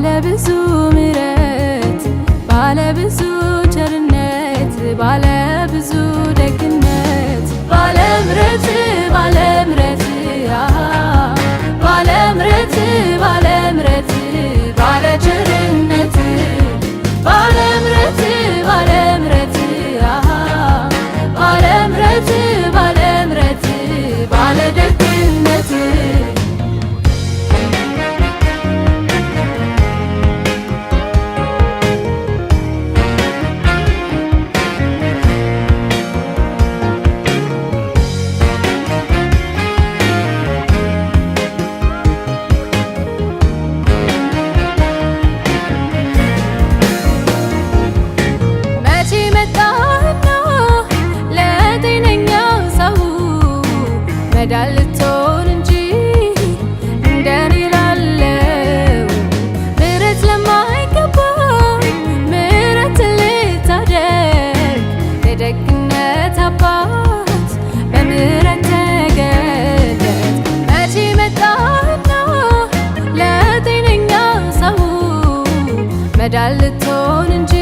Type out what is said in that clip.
ባለብዙ ምሕረት፣ ባለብዙ ቸርነት፣ ባለብዙ ደግነት፣ ባለምሕረት፣ ባለምሕረት፣ ባለምሕረት፣ ባለምሕረት፣ ባለቸርነት፣ ባለምሕረት፣ ባለምሕረት፣ ባለምሕረት፣ ባለምሕረት፣ ባለደግነት። መቼ መጣህና ለጤነኛው ሰው መዳን ልትሆን እንጂ እንደኔ ላለው፣ ምሕረት ለማይገባው ምሕረት ልታደርግ፣ የደግነት አባት በምሕረት ተገለጥ። መቼ መጣህና ለጤነኛው ሰው መዳን ልትሆን እንጂ